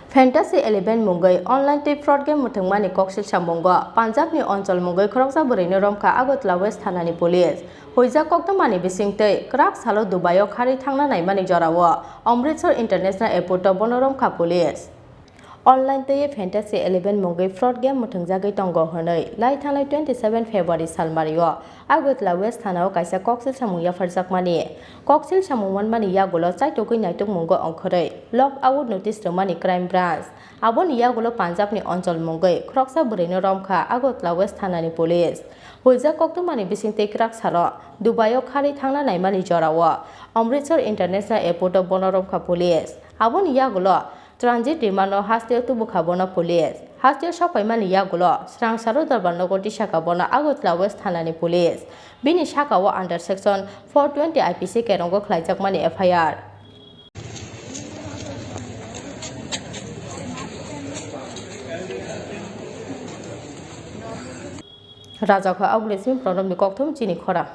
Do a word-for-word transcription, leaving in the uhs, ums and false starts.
Fantasy eleven mungwi online tei fraud game mwthwngmani koksil samungo Punjabni onchol mungwi khoroksa bwrwino romkha Agartala West thanani police. Huijak koktwmani bisingtwi kwrak salo Dubai-o kharwi thangna naimani jorao Amritsar International Airport-o bono romkha police. Online twi Fantasy eleven mungwi fraud game mwthwngjagwi tongo hwnwi lai thangnai twenty seven February salmario Agartala West thanao kaisa koksil samung yapharjakmani. Koksil samung manmani yagulo chaitugwi naitukmungo ongkhorwi log out notice rwmani Crime Branch. Aboni yagulo Punjabni onchol mungwi khoroksa bwrwino romkha Agartala West thanani police. Huijak koktwmani bisingtwi kwrak salo Dubai-o kharwi thangna naimani jorao Amritsar International Airport-o bono romkha police. Aboni yagulo transit rimano hasteo tubukha bono police. Hasteo sokpaimani yagulo swrang salo Darbar Nagar tisaka bono Agartala West thanani police. Bini sakao under section four twenty I P C kerongo khlaijakmani F I R. Rajakha August ni Pranobni kokthum chini khorang.